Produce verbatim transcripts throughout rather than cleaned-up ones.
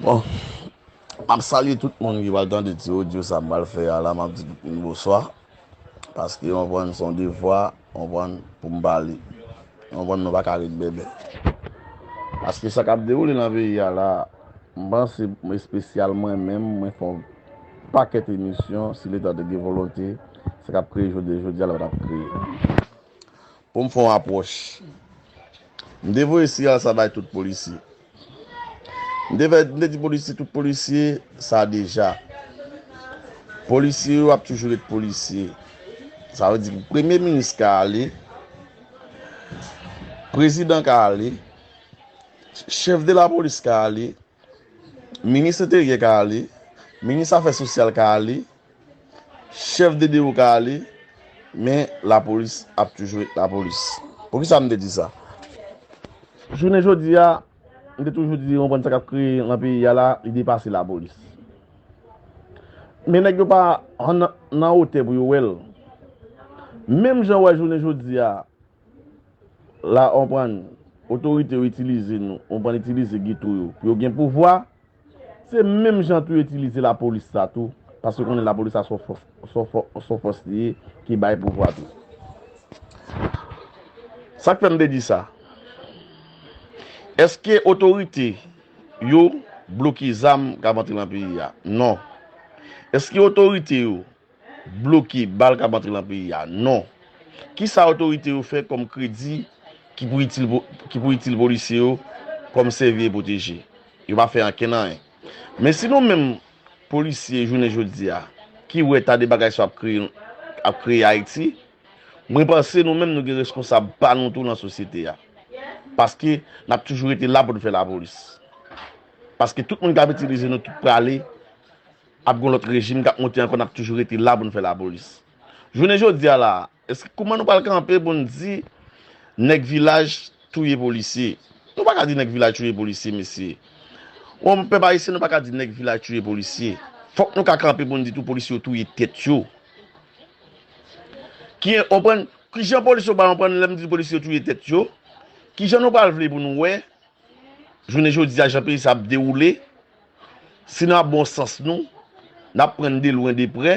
Bon, m ap salye tout moun ki pral tande ti odyo sa m pral fè a la, m ap di tout moun bonswa. Paske, w konprann, se yon devwa, w konprann, pou m pale. W konprann, nou pa ka ret bèbè. Paske sa k ap dewoule nan peyi a la, m panse, espesyal mwen menm, mwen fè yon pakèt emisyon, si Leta te gen volonte, sa k ap kreye jodi, jodi a la pa t ap kreye. Pou m fè yon apwòch. M te voye siyal sa bay tout polisye. M te fè, m te di polisye, tout polisye, sa deja. Polisye yo ap toujou ret polisye. Sa vle di premye minis ka ale, prezidan ka ale, chèf de lapolis ka ale, minis enteryè ka ale, minis afè sosyal ka ale, chèf de dewo ka ale, men lapolis ap toujou ret lapolis. Poukisa m te di sa? Jounen jodi a, m te toujou di, w konprann, sa k ap kreye nan peyi a la, li depase lapolis. Men nèg yo pa nan, nan wotè pou yo wè l. Menm jan w wè jounen jodi a, la, w konprann, otorite yo itilize nou, w konprann, itilize geto yo pou yo gen pouvwa, se menm jan tou yo itilize lapolis sa tou, paske yo konnen lapolis sa se yon fòs, se yon fò-, se yon fòs li ye ki bay pouvwa tou. Sa k fè m te di sa? Èske otorite yo bloke zam k ap antre nan peyi a? Non. Èske otorite yo bloke bal k ap antre nan peyi a? Non. Kisa otorite yo fè kòm kredi ki pou itil, ki pou itil polisye yo kòm sèvi e pwoteje? Yo pa fè ankenn anyen. Men si nou menm polisye jounen jodi a, ki wè ta de bagay sa ap kreye, ap kreye Ayiti, mwen panse nou menm nou gen reskonsab pa nou tou nan sosyete a. Paske n ap toujou rete la pou n fè lapolis. Paske tout moun k ap itilize nou tout prale, ap gen lòt rejim k ap monte ankò, n ap toujou rete la pou n fè lapolis. Jounen jodi a la, èske kouman nou pral kanpe pou n di nèg vilaj touye polisye? Nou pa ka di nèg vilaj touye polisye, mesye. Bon, pèp ayisyen, nou pa ka di nèg vilaj touye polisye. Fòk nou ka kanpe pou n di tou polisye yo touye tèt yo. Ki, w konprann, kijan polisye yo pral konprann lè m di polisye yo touye tèt yo? Kijan nou pral vle pou nou wè jounen jodi a, jan peyi sa ap dewoule, si n ap bon sans nou, n ap pran de lwen de prè,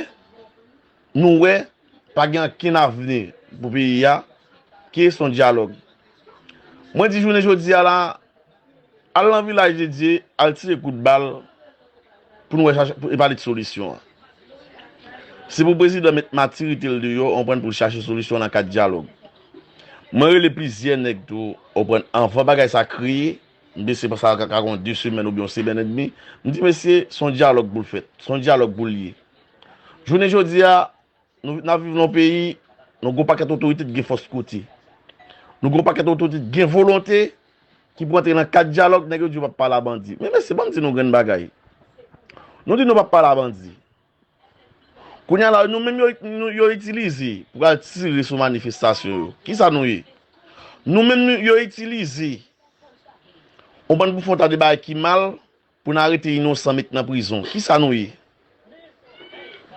nou wè, pa gen ankenn avni pou peyi a, ki se yon dyalòg. Mwen di jounen jodi a la, al nan Vilaj de Dye, al tire kout bal, pou nou wè chache, pou, e pale de solisyon an. Se pou prezidan met matirite l deyò, w konprann, pou l chache solisyon nan kad dyalòg. Mwen rele plizyè nèg tou, w konprann, anvan bagay sa kreye, m panse sa ka, ka gen de semèn oubyen yon semèn edmi, m di, mesye, se yon dyalòg pou l fèt, se yon dyalòg pou l ye. Jounen jodi a, nou, n ap viv nan yon peyi, nou gen yon pakèt otorite ki gen fòs kote. Nou gen yon pakèt otorite ki gen volonte, ki pou antre nan kad dyalòg, nèg yo di yo p ap pale a bandi. Men mesye, ban m di nou grenn bagay. Nou di nou p ap pale a bandi. Kounye a la, nou menm yo, nou, yo itilize pou al tire sou manifestasyon yo. Kisa nou ye? Nou menm nou, yo itilize. Ou konprann, pou fè yon ta de bagay ki mal, pou n arete inosan met nan prizon. Kisa nou ye?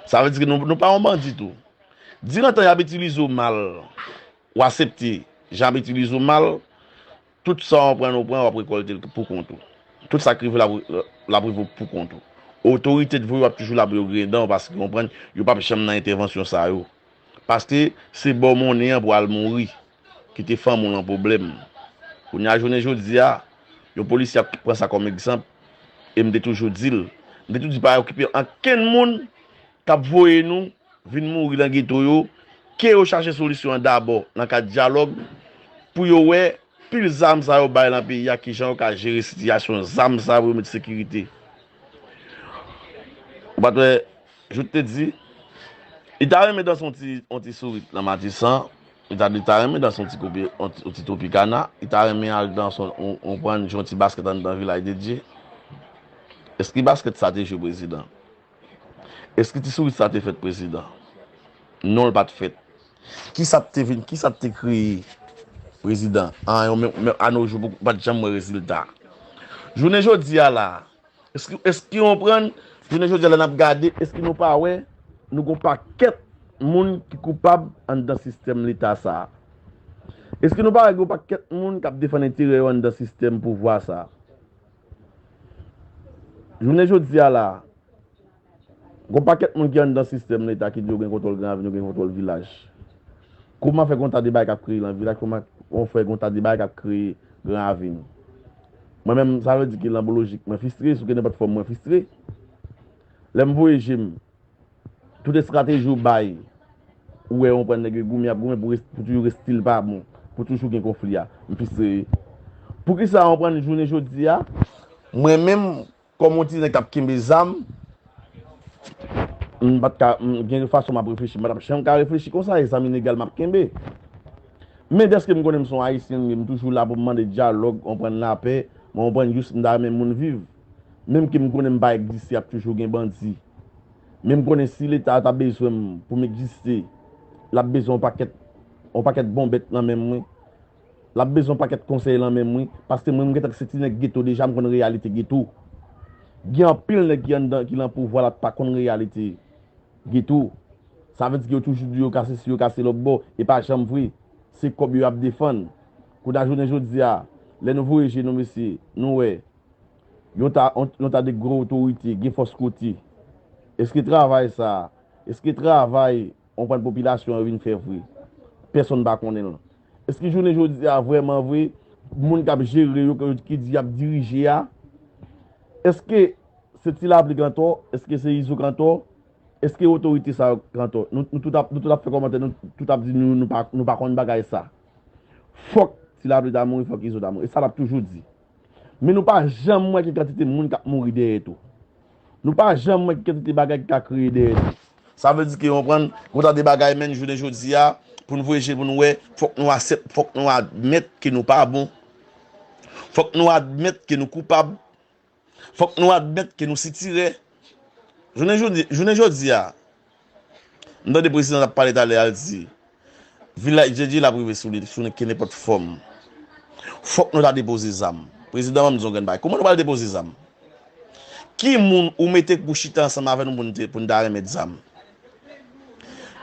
Sa vle di ke nou, nou pa yon bandi tou. Dirantan y ap itilize w mal, w aksepte jan y ap itilize w mal, tout sa w pran, w pran, w ap rekòlte l pou kont ou. Tout sa k rive w, l ap, l ap rive w pou kont ou. Otorite t voye w ap toujou la pou yo griyen dan w, paske w konprann, yo p ap janm nan entèvansyon sa yo. Paske se ba w monnen an pou al mouri, kite fanmi w nan pwoblèm. Kounye a jounen jodi a, yon polisye ap pran sa kòm egzanp, e m te toujou di l, m te toujou di pa okipe ankenn moun k ap voye nou vin mouri nan geto yo, ke yo chache solisyon an dabò nan kad dyalòg, pou yo wè pil zam sa yo bay nan peyi a, kijan yo ka jere sitiyasyon zam sa yo pou yo met sekirite. Ou pa t wè, Jout te di, li ta renmen danse yon ti, yon ti sourit nan Matisan, li ta, li ta renmen danse yon ti kopi, yon ti, yon ti Tropicana, li ta renmen al danse yon, yon, yon pran jwe yon ti baskèt anndan Vilaj de Dye. Èske baskèt sa te jwe prezidan? Èske ti sourit sa te fèt prezidan? Non, l pa t fèt. Kisa t te vin, kisa t te kreye prezidan? An, yo menm, menm anojou, pou, pa t janm wè rezilta. Jounen jodi a la, èske, èske w konprann? Jounen jodi a la n ap gade, èske nou pa wè nou gon pakèt moun ki koupab anndan sistèm leta sa a? Èske nou pa wè gon pakèt moun k ap defann enterè yo anndan sistèm pouvwa sa a? Jounen jodi a la, gon pakèt moun ki anndan sistèm Leta ki di yo gen kontwòl Gran Ravin, yo gen kontwòl vilaj. Kòman fè gon ta de bagay k ap kreye nan vilaj? Kòman fè gon ta de bagay k ap kreye Gran Ravin? Mwen menm, sa vle di ke nan bon lojik, mwen fristre, sou kenenpòt fòm mwen fristre. Lè m voye je m, tout estrateji w bay, ou wè, ou konprann, nèg yo goumen, y ap goumen pou res-, pou toujou res-, stil pa bon, pou toujou gen konfli a. M fristre wi. Poukisa, ou konprann, jounen jodi a, mwen menm, kòm yon ti nèg k ap kenbe zam, m pa t ka, m gen fason m ap reflechi, m pa t ap janm ka reflechi konsa, e zam ilegal m ap kenbe. Men dèske m konnen m se yon Ayisyen, m toujou la pou m mande dyalòg, ou konprann, lapè, mwen, ou konprann, jis m ta renmen moun viv. Menm ke m konnen m pa egziste, ap toujou gen bandi. Men m konnen si Leta a ta bezwen m pou m egziste, l ap bezwen yon pakèt, yon pakèt bonbèt nan men mwen. L ap bezwen yon pakèt konsèy nan men mwen, paske mwen, m gentan se ti nèg geto deja, m konn reyalite geto. Gen anpil nèg ki anndan, ki nan pouvwa la, pa konn reyalite geto. Sa vle di ke yo toujou di yo ka sesi, yo ka se lòtbò, e pa janm vre. Se kòb yo y ap defann. Kounye a jounen jodi a, lè nou voye je nou, mesye, nou wè, yon ta, yon, yon ta de gwo otorite, gen fòs kote. Èske travay sa, èske travay, ou konprann, popilasyon an vin fè vre? Pèsonn pa konnen l. Èske jounen jodi a, vrèman vre, moun k ap jere yo, ki, ki di y ap dirije a, èske se Ti Lapli k antò? Èske se Izo k antò? Èske otorite sa yo k antò? Nou, nou tout ap, nou tout ap fè kòmantè, nou tout ap di nou, nou pa, nou pa konn bagay sa. Fòk Ti Lapli ta mouri, fòk Izo ta mouri. E sa l ap toujou di. Men nou pa janm wè ki kantite moun k ap mouri dèyè tou. Nou pa janm wè ki kantite bagay ki ka kreye dèyè tou. Sa vle di ke, ou konprann, gon ta de bagay, menm jounen jodi a, pou n voye je pou n wè, fòk nou aksep-, fòk nou admèt ke nou pa bon. Fòk nou admèt ke nou koupab. Fòk nou admèt ke nou sitirè. Jounen jodi, jounen jodi a, m tande prezidan t ap pale talè a, l di, vilaj Djedje l ap rive sou li, sou kenenpòt fòm. Fòk nou ta depoze zam. Prezidan, ban m di w yon grenn bagay. Kòman nou pral depoze zam? Ki moun ou mete pou chita ansanm avè nou pou n te, pou n ta remèt zam?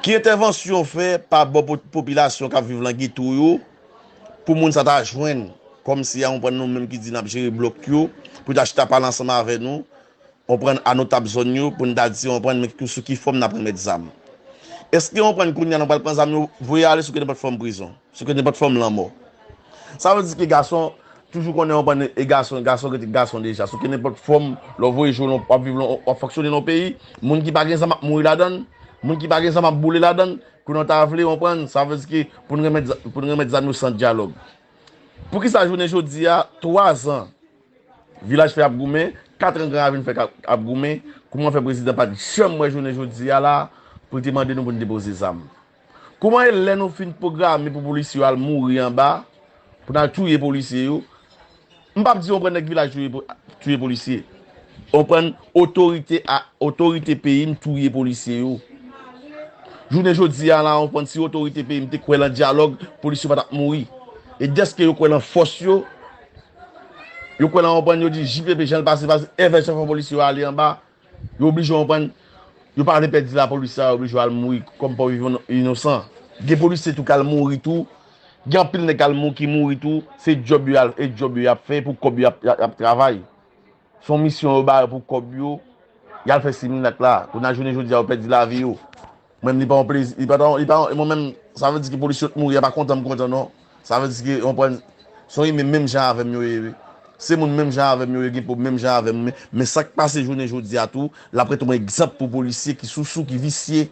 Ki entèvansyon w fè pa bò po-, popilasyon k ap viv nan geto yo pou moun sa ta jwenn, kòmsi a, ou konprann, nou menm ki di n ap jere blòk yo, pou ta chita pale ansanm avè nou, ou konprann, a notab zòn yo, pou n ta di, ou konprann, men sou ki fòm n ap remèt zam? Èske, ou konprann, kounye a nou pral pran zam yo, voye ale sou kenenpòt fòm prizon, sou kenenpòt fòm lanmò? Sa vle di ke gason toujou konnen, ou konprann, e gason, gason rete gason deja. Sou kenenpòt fòm, lè w voye je w, w ap viv, w ap fonksyone nan yon peyi, moun ki pa gen zam ap mouri ladan l, moun ki pa gen zam ap boule ladan l, kounye a w ta vle, ou konprann, sa vle di ke pou n remèt za-, pou n remèt zam yo san dyalòg. Poukisa jounen jodi a, twa zan, Vilaj fè ap goumen, kat an Gran Ravin fè ap, ap goumen, kòman fè prezidan pa t janm wè jounen jodi a la pou l te mande nou pou n depoze zam? Kòman e lè nou fin pwograme pou polisye yo al mouri anba, pou n al touye polisye yo? M p ap di w pran nèg vilaj touye po-, touye polisye. Ou konprann, otorite a, otorite peyi m touye polisye yo. Jounen jodi a la, ou konprann, si otorite peyi m te kwè lan dyalòg, polisye yo pa t ap mouri. E dèske yo kwè lan fòs yo, yo kwè lan, ou konprann, yo di J P P jan l pase, pase, èvè jan fè polisye yo ale anba, yo oblije, ou konprann, yo pa vle pèdi lapolis la, yo oblije al mouri kòm pòv inosan. Gen polisye tou k al mouri tou, gen anpil nèg k al mou-, ki mouri tou, se djòb yo al, e djòb yo y ap fè, pou kòb yo y ap, y ap, y ap travay. Se yon misyon yo ba yo pou kòb yo, y al fè similak la. Kounye a jounen jodi a, yo pèdi lavi yo. Mwen menm, li pa yon plezi, li pa, li pa, mwen menm, sa vle di ke polisye yo t mouri a, pa kontan m kontan non. Sa vle di ke, ou konprann, se yon imen menm jan avè m yo ye, wi. Se moun menm jan avè m yo ye, gen po menm jan avè m, men, men sa k pase jounen jodi a tou, l ap rete yon egzanp pou polisye ki sousou, ki visye.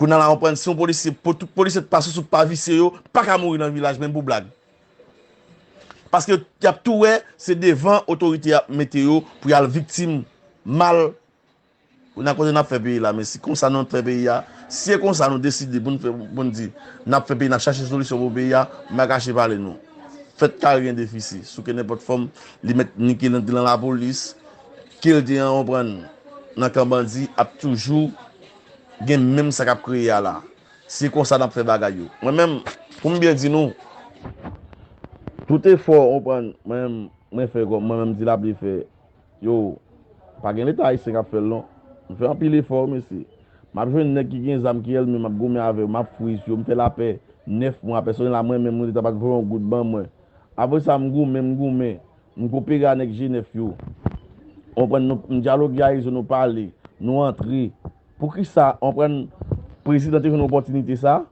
Kounye a la, ou konprann, si yon polisye, pou tout polisye t pa sousou, t pa visye, yo pa ka mouri nan vilaj, menm pou blag. Paske y ap tou wè, se devan otorite y ap mete yo pou y al viktim mal. Kounye a kote n ap fè peyi la, men si konsa nou ap fè peyi a, si e konsa nou deside pou n fè, pou n di, n ap fè peyi, n ap chache solisyon pou peyi a, m pa kache pale nou. Fèt kare gen defisi, sou kenenpòt fòm, li mèt ni ki nan, ki nan lapolis, ke l te an, ou konprann, nan kan bandi, ap toujou gen menm sa k ap kreye a la. Se konsa n ap fè bagay yo. Mwen menm, pou m byen di nou, tout efò, ou konprann, mwen menm, mwen fè kòm, mwen menm Ti Lapli fè, yo, pa gen Leta ayisyen k ap fè l non. M fè anpil efò, mesye. M ap jwenn nèg ki gen zam, ki ènmi m, m ap goumen avè yo, m ap friz yo, m fè lapè nèf mwa, pèsonèl la mwen menm, mwen Leta pa t voye yon goud ban mwen. Apre sa, m goumen, m goumen, m kopere a nèg G nèf yo. Konprann, nou, nou dyaloge a Izo, nou pale, nou antre. Poukisa, konprann, prezidan te jwenn opòtinite sa?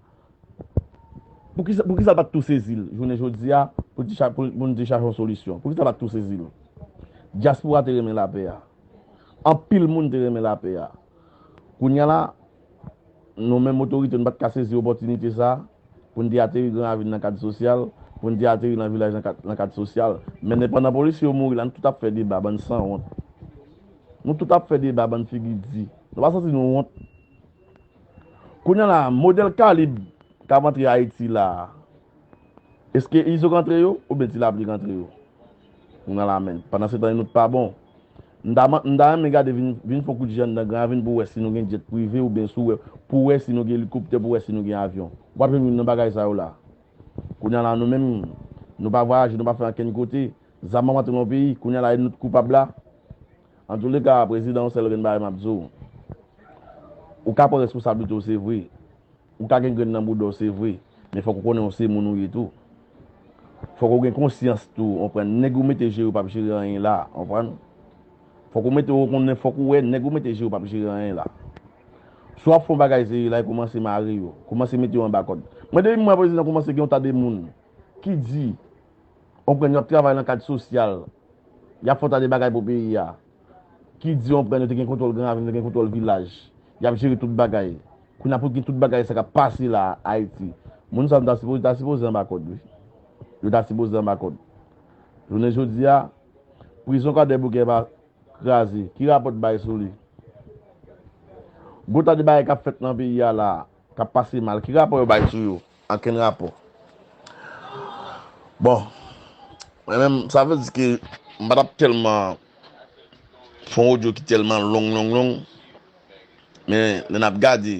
Poukisa, poukisa l pa t tou sezi l jounen jodi a pou l te cha-, pou, pou nou te chache yon solisyon? Poukisa l pa t tou sezi l? Dyaspora te renmen lapè a. Anpil moun te renmen lapè a. Kounye a la, nou menm otorite, nou pa t ka sezi opòtinite sa pou n te ateri Gran Ravin nan kad sosyal, pou n te ateri nan vilaj nan kad, nan kad sosyal. Men pandan polisye yo mouri la, nou tout ap fè deba, bann sanwont. Nou tout ap fè deba, bann figi di. Nou pa santi nou wont? Kounye a la, modèl kalib k ap antre Ayiti la a, èske Izo k antre yo oubyen Ti Lapli k antre yo? Kounye a la, men, pandan se tan, nou t pa bon. M ta, m ta renmen gade, vin, vin fè yon kout je anndan Gran Ravin pou wè si nou gen djèt prive oubyen si w wè, pou wè si nou gen elikoptè, pou wè si nou gen avyon. W ap jwenn youn nan bagay sa yo la. Kounye a la, nou menm, nou pa vwayaje, nou pa fè ankenn kote. Zam ap antre nan peyi, kounye a la, e nou t koupab la. Antouleka, prezidan, yon sèl grenn bagay m ap di w. Ou ka pran responsablite w, se vre. Ou ka gen grenn nan bouda w, se vre. Men fòk ou konnen w se moun ou ye tou. Fòk ou gen konsyans tou, w konprann. Nèg ou mete jere yo p ap jere anyen la, w konprann. Fòk ou mete, ou konnen, fòk ou wè nèg ou mete jere yo p ap jere anyen la. Si w ap fè yon bagay serye la, e kòmanse mare yo. Kòmanse mete yo anba kòd. Mwen, depi m wè prezidan kòmanse gen yon ta de moun ki di, w konprann, yo ap travay nan kad sosyal, y ap fè yon ta de bagay pou peyi a, ki di, w konprann, yo te gen kontwòl Gran Ravin, yo te gen kontwòl vilaj, y ap jere tout bagay. Kounye a pou gen tout bagay sa k ap pase la a Ayiti. Moun sa yo ta sipoze, ta sipoze anba kòd, wi. Yo ta sipoze anba kòd. Jounen jodi a, prizon Kwadèboukè pa kraze. Ki rapò w bay sou li? Gwo ta de bagay k ap fèt nan peyi a la a, k ap pase mal. Ki rapò yo bay sou yo? Ankenn rapò. Bon, mwen menm, sa vle di ke m pa t ap tèlman fè yon odyo ki tèlman long, long, long. Men lè n ap gade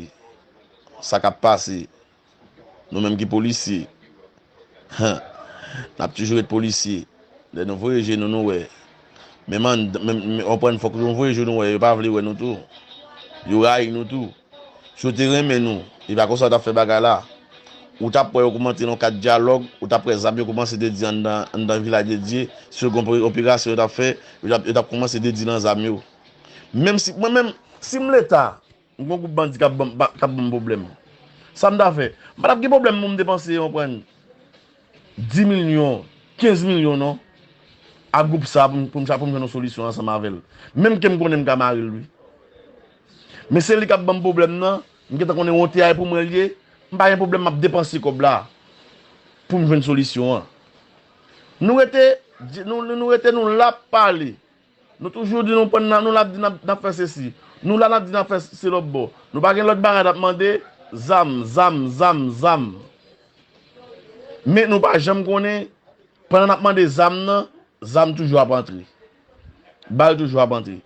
sa k ap pase, nou menm ki polisye, n ap toujou ret polisye. Lè nou voye je nou, nou wè. Menm an, menm, menm, w konprann, fòk nou voye je nou wè. Yo pa vle wè nou tou. Yo rayi nou tou. Si yo te renmen nou, e pa konsa yo t ap fè bagay la. Ou t ap wè yo kòmanse nan kad dyalòg, ou t ap wè zam yo kòmanse dedye anndan, anndan Vilaj de Dye. Si yo gen yon operasyon yo t ap fè, yo t ap, yo t ap kòmanse dedye nan zam yo. Menm si, mwen menm, si m Leta, m gen yon gwoup bandi k ap ban m, k ap ban m pwoblèm. Sa m ta fè? M pa t ap gen pwoblèm pou m depanse, w konprann, dis milyon, kenz milyon non, a gwoup sa pou m, pou m, pou m jwenn yon solisyon ansanm avè l. Menm ke m konnen m ka mare l, wi. Men se li k ap ban m pwoblèm nan, m gentan konnen wonte a e pou mwen l ye, m pa gen pwoblèm, m ap depanse kòb la pou m jwenn solisyon an. Nou rete, nou, nou, nou rete, nou la ap pale. Nou toujou di nou pran nan, nou la ap di n ap, n ap fè sesi. Nou la n ap di n ap fè se lòt bò. Nou pa gen lòt bagay n ap mande, zam, zam, zam, zam. Men nou pa janm konnen, pandan n ap mande zam nan, zam toujou ap antre. Bal toujou ap antre.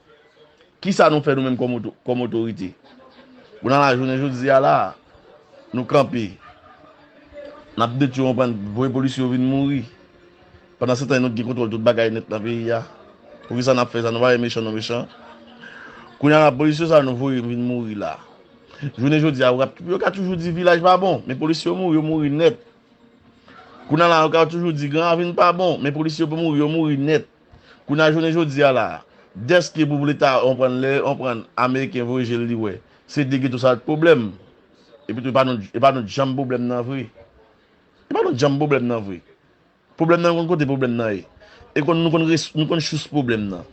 Kisa nou fè nou menm kòm oto-, kòm otorite? Kounye a la, jounen jodi a la, nou kanpe. N ap detwi, w konprann, voye polisye yo vin mouri. Pandan se tan, nou t gen kontwòl tout bagay nèt nan peyi a. Poukisa n ap fè sa? Nou pa wè mechan, nou mechan. Kounye a la, polisye sa nou voye vin mouri la. Jounen jodi a, yo ka, yo ka toujou di vilaj pa bon, men polisye yo mouri, yo mouri nèt. Kounye a la, yo ka toujou di Gran Ravin pa bon, men polisye yo mouri, yo mouri nèt. Kounye a, jounen jodi a la, dèske pou Leta, w konprann, lè, w konprann, Ameriken voye je l, li wè se de geto sa k pwoblèm. Epi tou, e pa nou, e pa nou janm pwoblèm nan vre. E pa nou janm pwoblèm nan vre. Pwoblèm nan, nou konn kote pwoblèm nan ye. E konn, nou konn res-, nou konn sous pwoblèm nan.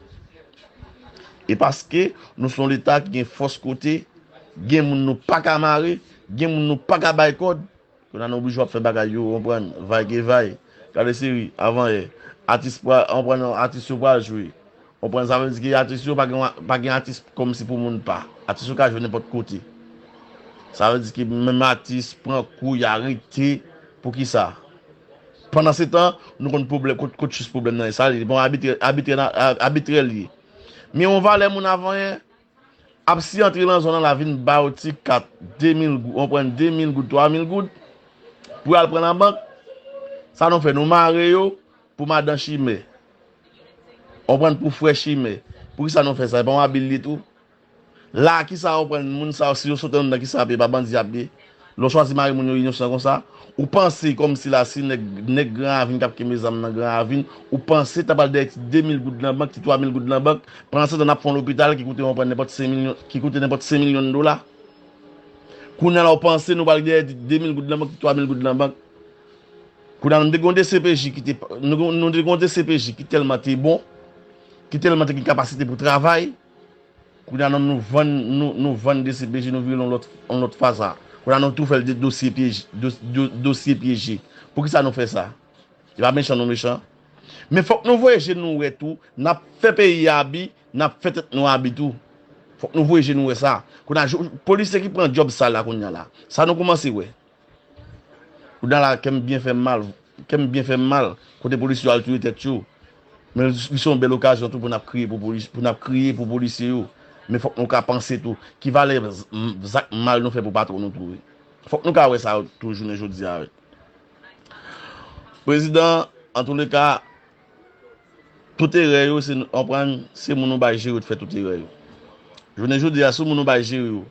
E paske nou se yon Leta ki gen fòs kote, gen moun nou pa ka mare, gen moun nou pa ka bay kòd, kounye a nou oblije ap fè bagay yo, w konprann, vay ke vay. Gade seri, avan yè, atis pral, w konprann, atis yo pral jwe. W konprann, sa vle di ke atis yo pa gen, pa gen atis kòmsi pou moun pa. Atis yo ka jwe nenpòt kote. Sa vle di ke menm atis pran kou, y arete. Poukisa? Pandan se tan, nou konn pwoblèm, kot, kot sous pwoblèm nan ye. Sa li, bon, abitrè, abitrè, abitrè li ye. Men yon valè moun avan yè, ap si antre nan zòn nan la vin ba yo ti kat, de mil goud, w konprann, de mil goud, twa mil goud, pou y al pran nan bank. Sa nou fè? Nou mare yo pou madan chimè. W konprann, pou frè chimè. Poukisa nou fè sa? E pa yon abi l ye tou? La, kisa w konprann, moun sa yo, si yo sot anndan, kisa y ap ye? Pa bandi y ap ye? Lè w chwazi mare moun yo inosan konsa, ou panse kòmsi la si nèg, nèg Gran Ravin k ap kenbe zam nan Gran Ravin, ou panse ta pral dèyè ti de mil goud nan bank, ti twa mil goud nan bank, pandan se tan n ap fè yon lopital ki koute yon pran nenpòt senk milyon, ki koute nenpòt senk milyon dola. Kounye a la ou panse nou pral dèyè ti de mil goud nan bank, ti twa mil goud nan bank. Kounye a nou te gen yon D C P J ki te, nou, nou te gen yon D C P J ki tèlman te bon, ki tèlman te gen kapasite pou travay. Kounye a nou, nou vann, nou, nou vann D C P J, nou vire l yon lòt, yon lòt fason. Kounye a nou tou fè l de dosye pyeje, dos-, do-, dosye pyeje. Poukisa nou fè sa? Se pa mechan nou mechan. Men fòk nou voye je nou wè tou, n ap fè peyi a abi, n ap fè tèt nou abi tou. Fòk nou voye je nou wè sa. Kounye a, jou- polisye ki pran djòb sa la kounye a la. Sa nou kòmanse wè. Kounye a la, kè m byen fè m mal, kè m byen fè m mal, kote polisye yo al touye tèt yo. Men li se yon bèl okazyon tou pou n ap kriye pou polis, pou n ap kriye pou polisye yo. Men fòk nou ka panse tou, ki valè z- m- zak mal nou fè pou patwon nou tou. Fòk nou ka wè sa tou jounen jodi a. Prezidan, antouleka, tout erè yo, se, konprann, se moun ou bay jere yo te fè tout erè yo. Jounen jodi a, si moun ou bay jere yo,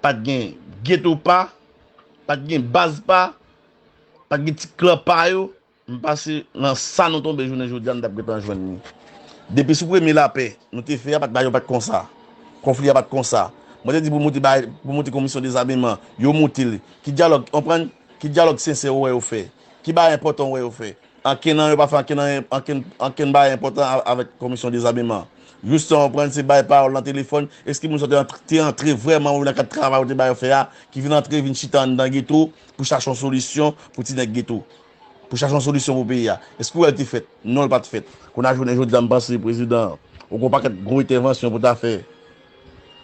pa t gen geto pa, pa t gen baz pa, pa t gen ti klan pa yo, m panse nan sa nou tonbe jounen jodi a, nou t ap gentan jwenn li. Depi sou premye lapè, nou te fè a, pa t bay yo pa t konsa. Konfli a pa t konsa. Mwen te di pou moute bay, pou moute komisyon dezameman, yo moute l. Ki dyalòg, konprann? Ki dyalòg sensè ou wè yo fè? Ki bagay enpòtan ou wè yo fè? Ankenn nan yo pa fè ankenn, ankenn, ankenn bagay enpòtan a- avèk komisyon dezameman. Jis sa, konprann, se bay pawòl nan telefòn. Èske moun sa te antre, te antre vrèman nan kad travay ou te ba yo fè a, ki vin antre, vin chita anndan geto pou chache yon solisyon pou ti nèg geto? Pou chache yon solisyon pou peyi a. Èske w wè l te fèt? Non, l pa t fèt. Kounye a jounen jodi a, m panse prezidan, ou gen yon pakèt gwo entèvansyon pou ta fè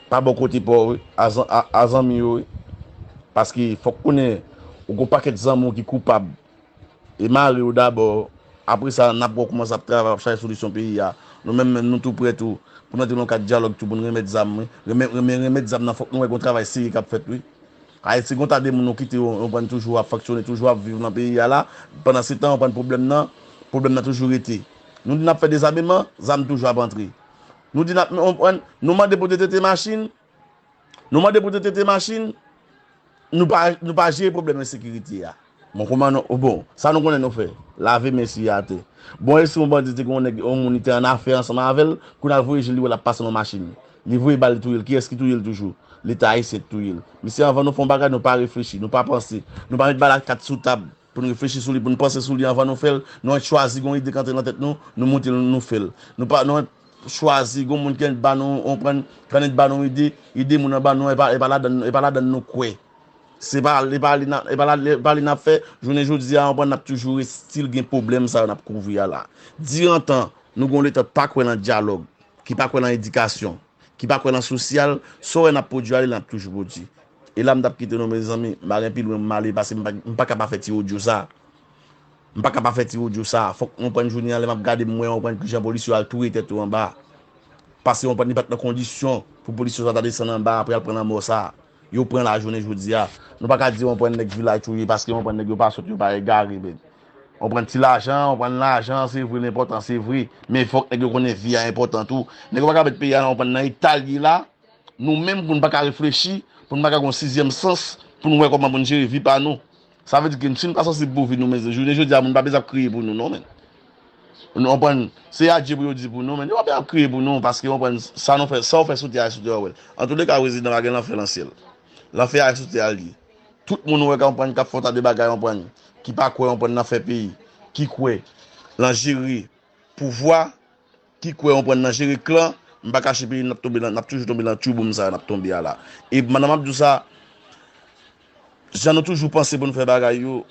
pa bò kote pa w, wi, a zan- a- a zanmi yo, wi. Paske fòk konnen, ou gen yon pakèt zanmi w ki koupab. E mare yo dabò. Apre sa, n ap wè kòman sa ap travay, ap chache solisyon peyi a. Nou menm, menm, nou tou prè tou, pou n antre nan yon kad dyalòg tou, pou n remèt zam, wi. Renmen, renmen, remèt zam nan, fòk nou wè gen yon travay serye k ap fèt, wi. Ayiti, gen yon ta de moun nou kite yo, yo pran toujou ap fonksyone, toujou ap viv nan peyi a la. Pandan se tan, yo pran pwoblèm nan, pwoblèm nan toujou rete. Nou di n ap fè dezameman, zam toujou ap antre. Nou di n ap, nou, nou mande pou detete machin, nou mande pou detete machin, nou pa, nou pa jere pwoblèm ensekirite a. Bon, kòman nou, bon, sa nou konnen nou fè, lave men sou atè. Bon, e si yon bandi te gen yon nèg, yon moun li te an afè ansanm avè l, kounye a l voye je l, li wè l ap pase nan machin li. Li voye bal, li touye l. Kiyès ki touye l toujou? Leta ayisyen ki touye l. Mesye, anvan nou fè yon bagay, nou pa reflechi, nou pa panse. Nou pa met bagay la kat sou tab pou n reflechi sou li, pou n panse sou li anvan nou fè l. Nou ret chwazi gen yon ide k antre nan tèt nou, nou moute l, nou fè l. Nou pa, nou ret chwazi gen yon moun ki annik ba nou, konprann, ki annik ba nou ide, ide moun an ba nou, e pa, e pa ladann, e pa ladann nou kwè. Se pa, e pa li n ap, e pa la, e pa li n ap fè. Jounen jodi a, konprann, n ap toujou still gen pwoblèm sa yo n ap kouvri a la. Dirantan, nou gen yon leta k pa kwè nan dyalòg, ki pa kwè nan edikasyon, ki pa kwè nan sosyal, sa w wè n ap pwodui a, li n ap toujou pwodui. E la m t ap kite nou, mezanmi, m pa gen pi lwen m ale, paske m pa, m pa ka pa fè ti odyo sa. M pa ka pa fè ti odyo sa. Fòk mwen pran jounen an, lè m ap gade, m wè mwen pran kijan polisye yo al touye tèt yo anba. Paske mwen pran li pa t nan kondisyon pou polisye yo sa ta desann anba apre al pran lanmò sa. Yo pran la jounen jodi a. Nou pa ka di mwen pran nèg vilaj touye paske mwen pran nèg yo pa sòt, yo pa egare, men. Mwen pran ti lajan, mwen pran lajan, se vre, l enpòtan, se vre. Men fòk nèg yo konnen vi a enpòtan tou. Nèg yo pa ka met peyi a nan, mwen pran nan eta l ye la. Nou menm pou n pa ka reflechi, pou n pa ka gen yon sizyèm sans, pou n wè kòman pou n jere vi pa nou. Sa vle di ke si n pa sansib pou vi nou, men jounen jodi a, moun pa bezwen ap kriye pou nou, non, men. Nou konprann, se adye pou yo di pou nou, men yo pa bezwen ap kriye pou nou, paske, konprann, sa nou fè, sa w fè sou tè a, sou tè a, w wè l. Antouleka, prezidan pa gen lanfè nan syèl. Lanfè a sou tè a l ye. Tout moun ou wè, konprann, k ap fè yon ta de bagay, konprann, ki pa kwè, konprann, nan fè peyi, ki kwè nan jere pouvwa, ki kwè, konprann, nan jere klan, m pa kache peyi n ap tonbe nan, n ap toujou tonbe nan tchouboum sa n ap tonbe a la. E pandan m ap di w sa, jan nou toujou panse pou n fè bagay yo,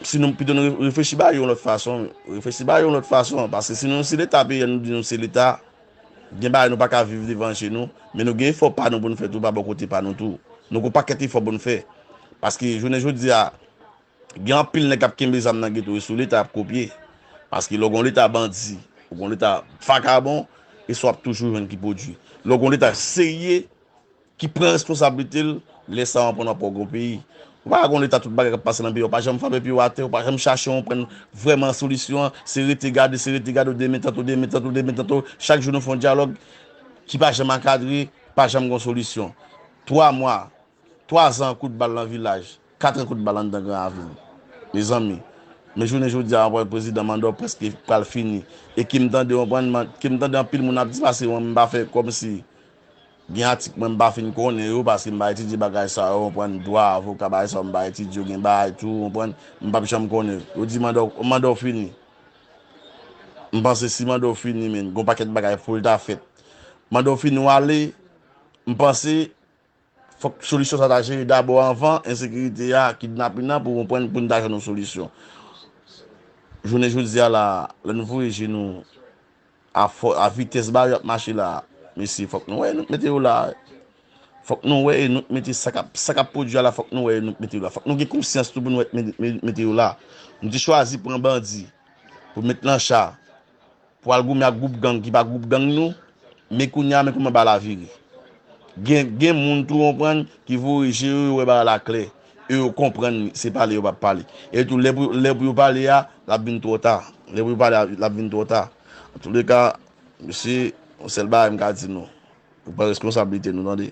si nou pito nou re- reflechi bagay yo yon lòt fason, reflechi bagay yo yon lòt fason, paske si nou se leta peyi a, nou di nou se leta, gen bagay nou pa ka viv devan je nou, men nou gen efò pa nou pou n fè tou pa bò kote pa nou tou. Nou gen yon pakèt efò pou n fè. Paske jounen jodi a, gen anpil nèg k ap kenbe zam nan geto e sou leta y ap kopye. Paske lè w gen yon leta bandi, ou gen yon leta vakabon, e sa w ap toujou jwenn ki pwodui. Lè w gen yon leta serye, ki pran responsablite l, lè sa w ap pran w ap wè w gen yon peyi. Ou pa ka gen yon leta tout bagay k ap pase nan peyi a, ou pa janm frape pye w atè, ou pa janm chache yon pran vrèman solisyon an, se rete gade, se rete gade, ou demen tanto, demen tanto, demen tanto, chak jou nou fè yon dyalòg ki pa janm ankadre, pa janm gen yon solisyon. Twa mwa, Twa zan kout bal nan vilaj, kat an kout bal anndan Gran Ravin. Mezanmi, men jounen jodi a, w konprann, prezidan manda w prèske pral fini. E ke m tande, w konprann, man- ke m tande anpil moun ap di pase mwen, m pa fè kòmsi gen atik mwen m pa fin konnen yo, paske m pa etidye bagay sa yo, w konprann, dwa, avoka, bagay sa yo, m pa etidye yo, gen bagay tou, w konprann, m p ap janm konnen. Yo di manda w, manda w fini. M panse si manda w fini, men, gon pakèt bagay pou l ta fèt. Manda w fini, w ale, m panse, fòk solisyon sa ta jere dabò anvan ensekirite a, kidnapin nan, pou konprann, pou n ta jwenn yon solisyon. Jounen jodi a la, lè n voye je nou a fò, a vitès ba yo ap mache la, mesye, fòk nou wè e nou k mete yo la. Fòk nou wè e nou k mete sa k ap, sa k ap pwodui a la, fòk nou wè e nou k mete yo la. Fòk nou gen konsyans tou pou nou wè e nou k mete yo la. Nou te chwazi pran bandi pou met nan cha, pou al goumen ak gwoup gang ki pa gwoup gang nou, men kounye a, men kòman bal la vire. Gen, gen moun tou, w konprann, ki voye je yo, yo wè bagay la klè. E yo konprann se pale yo p ap pale. E tou, lè pou, lè pou yo pale a, l ap vin twò ta. Lè pou yo pale a, l ap vin twò ta. Antouleka, mesye, yon sèl bagay m ka di nou. Nou pran reskonsablite nou, tande.